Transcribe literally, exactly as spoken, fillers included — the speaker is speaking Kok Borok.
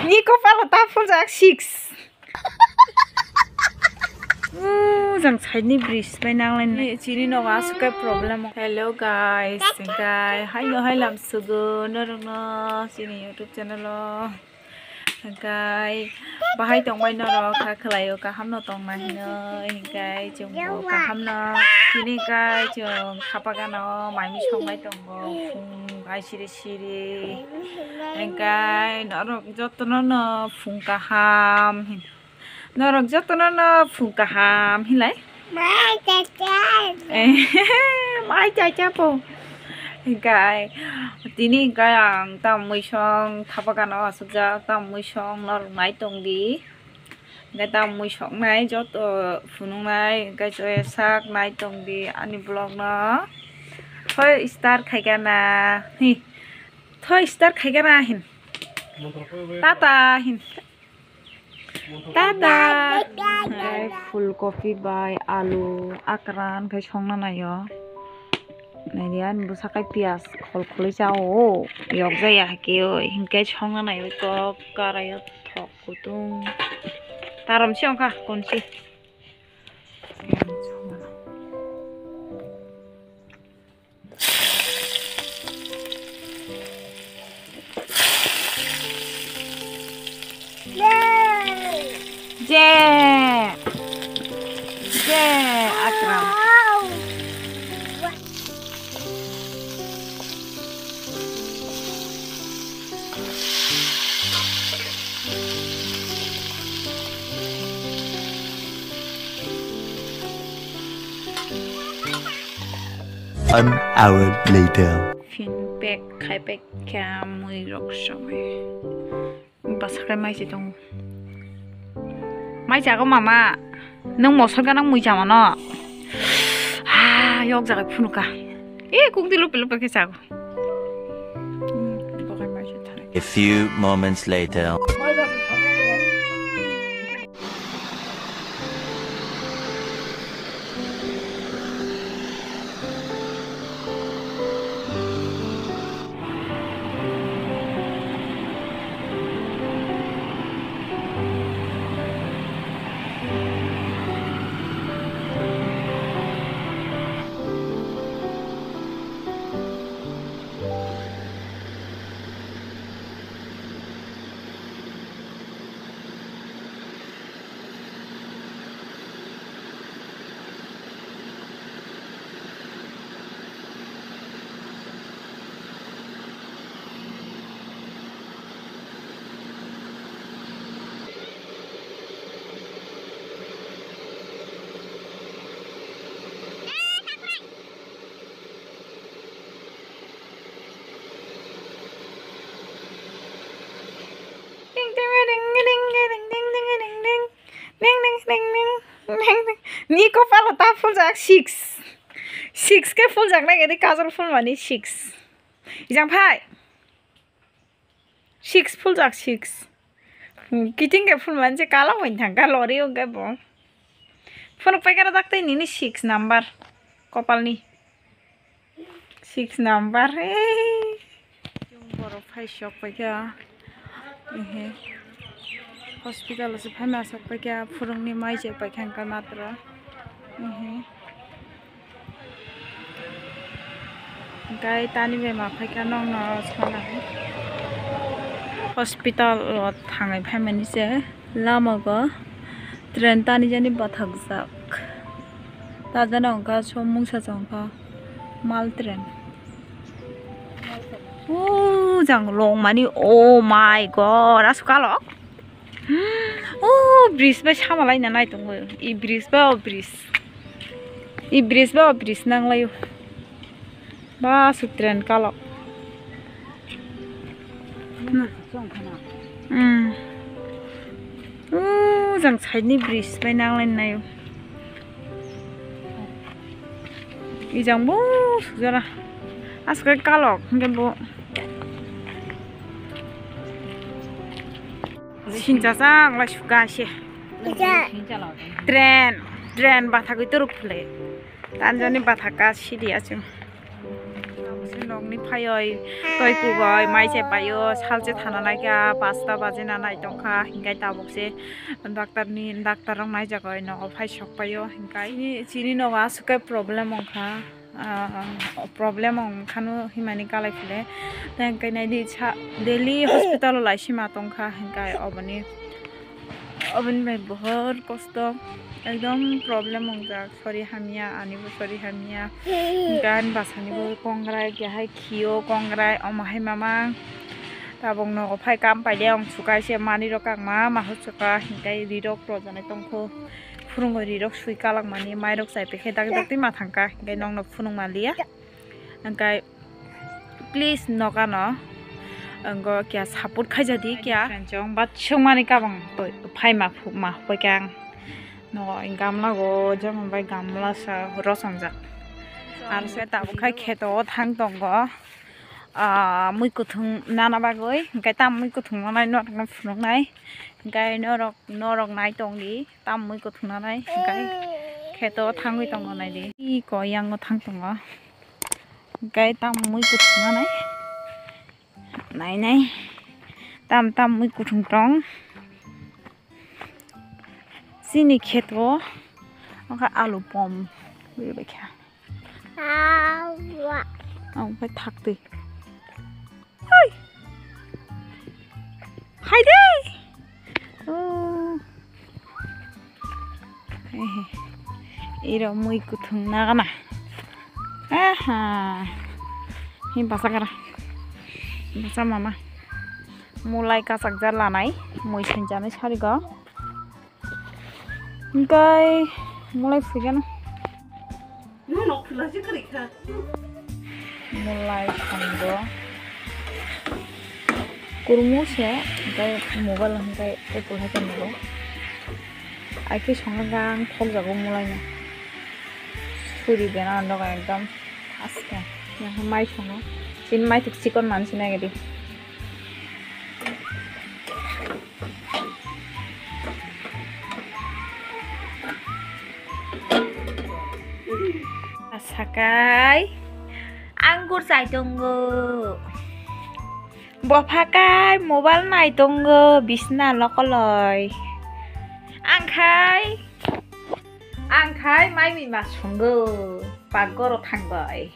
Ni kopalo ta phuljak six. Ooh, jang side ni bridge bai nang lai nai. Chini nogo aswk khe problem. Hello guys, hingkai haino hai lam sugo norokno chini YouTube channel o. Hingkai bahai tongbai norok kha khwlaio kaham no tongna hinoi, hingkai chwng bo kaham no. Chini hingkai chwng khapa gana o mai mui song bai tongo phung bai siri siri. Hingkai norok jotono no phung kaham hin. Norok jotono no phung kaham hinlai. Mai chacha. Eh, mai chacha po. Hingkai tini hingkai ang tam mui song thapa gana o asukjak tam mui song norok nai tong di. Hingkai tam mui soknai joto phunuknai hingkai joya sak nai tong di ani vlog no. Thoi start khai gana. Hi. Thoi start khai gana hin. Tata hin. Tada! Hingkai phulkopi bai alu akran khai songna naio. Naidi ani bwsa khai piyaj khol kholi chao. Yok jaya hake oi. Hingkai songna naio kok karaio thok kutung. Tarom si ongkha konsi. Je. Je, Akram. An hour later. Phin pack khai pack kha mui rok songwi. Bwsa khai mai se tongo. Mai chago mama. Nwng mosol gana mui chamano. Ha, yok jaga phunu ka. E kuk di lupi lupi khe chago. Hmm, bokai mai se thani. A few moments later. Ding, ding, ding, ding. Ding, ding, ding, ding, ding, ding, ding, ding. Ni kopalo ta phuljak six. Six khe phuljak nai gani kajol phulmani six. Ijang phai. Six phuljak six. Hmm, kiting khe phulmani se kala wng thangkha lori wng khe bo. Phunuk paikha dak tei nini six number. Kopalni. Six number, eh. Borok phai sok paikha. Ehe. Hospital o se phaima sok paikha, phurungni mai se paikha hwnkha matra. Ehe. Hwnkhe tani bema phaikha nokno sona. Hospital o thangwi phaimani se. Lama go train tani jani bathakjak. Tajana wngkha som mungsa chongkha mal train. O jang long mani, oh my god, aswk kalok. O bridge bai sama laina nai tongo. I bridge ba o bridge. I bridge ba o bridge nang laio. Ba aswk train kalok. Hmm. O jang side ni bridge bai nang lai naio. Ijang bo sujala. Aswk kalok hwnkhe bo. Sincha chang lai suka se. Train, train bathagwi turuk phule. Tanjani bathaka sidi achung. Nokni Phaioi, toi kugoi, mai se paio, salche thana naikha, pasta baje na nai tongkha, hinkai tabuk se doctor ni, doctor rok naijagoi, nogo phai sok paio, hinkai chini nogo aswk khe problem wngkha, ah, problem wngkhano himani kalai phile, tei hinkai naidi sa, daily hospital o lai sima tongkha, hinkai oboni, oboni bai bohor kosto, ekdom problem wngjak. Sori hamya, ani bo sori hamya. Gan basani bo kongrai, kehai khio kongrai, omo hai mamang. Tabuk nogo phai kam paide, ang sukai se mani rok ang ma ma hochoka, hinkai rirok rojanai tongkho. Phurungo rirok sui kalak mani, mai rok chai pekhe dak dak twi ma thangka, hinkai nokno phunung maliya. Hinkai please nokano, ango kya support khaijadi kya. Chong bat sung mani kabang toi phai ma phu-, ma hoi kang. No, gamla go, jemon bai gamla sa rosongjak. Ar se tabuk khai kheto o thang tongo. Ah, mui kuthung nana bagwi, hingke tam mui kuthung nanai norok no phunuknai. Hingke norok, norok nai tongdi, tam mui kuthung nanai, hingke kheto o thangwi tongo naidi. Iko yango thang tongo. Hingke tam mui kuthung nanai. Nai nai. Tam tam mui kuthung tong. Chini kheto, wngkha alu pom. Ang bai thak twi. Hai. Hai de. Oh. Hehe. Iro mui kuthung nagana. Aha. Hi basa kara. Basa mama. Mulai kasak ja lanai. Mui sinjanai sarigo. Hingkai mulai phigano. Mulai songdo. Kurmo se, hingkai mobile hingkai apple hai tongmo. Aike songo gang thokjago mulai no. Suri bena ando ekdom aske. Yang mai songo. Sin mai thik chikon mansi nai gadi. Sakai anggur chai tongo. Bopha kai mobile nai tongo bisna lokoloi. Ang khai, ang khai mai mima songo. Pakgoro thangbai.